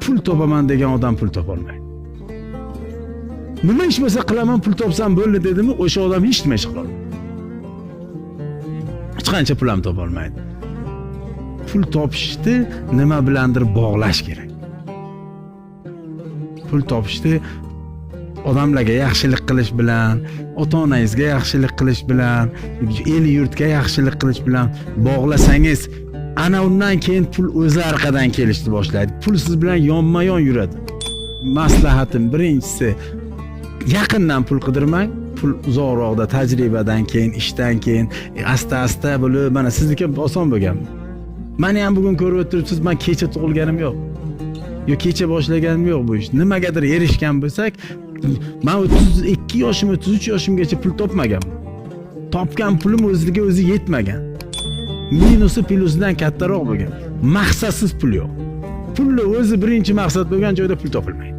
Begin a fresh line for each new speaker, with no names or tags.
Pul topaman degan odam pul topolmaydi. Nima ish bo'lsa qilaman, pul topsam bo'ldi dedimi, o'sha odam hech nima ish qilolmaydi. Hech qancha pul ham topolmaydi. Pul topishni nima bilandir bog'lash kerak. Pul topishni odamlarga yaxshilik qilish bilan, ota-onangizga yaxshilik qilish bilan, el yurtga yaxshilik qilish bilan bog'lasangiz, ana undan keyin pul o'zi orqadan kelishni boshlaydi. Pul siz bilan yonma-yon yuradi. Maslahatim birinchisi, yaqindan pul qidirmang. Pul uzoqroqda, tajribadan keyin, ishdan keyin asta-asta bo'lib, mana sizniki oson bo'lgan. Mani ham bugun ko'rib o'tiribsiz, man kecha tug'ilganim yo'q. Yo kecha boshlaganim yo'q bu ishni. Nimagadir erishgan bo'lsak, man 32 yoshim, 33 yoshimgacha pul topmaganman. Topgan pulim o'ziga o'zi yetmagan. Minusi plusidan kattaroq bo'lgan. Maqsadsiz pul yo'q. Pulni o'zi birinchi maqsad bo'lgan joyda pul topilmaydi.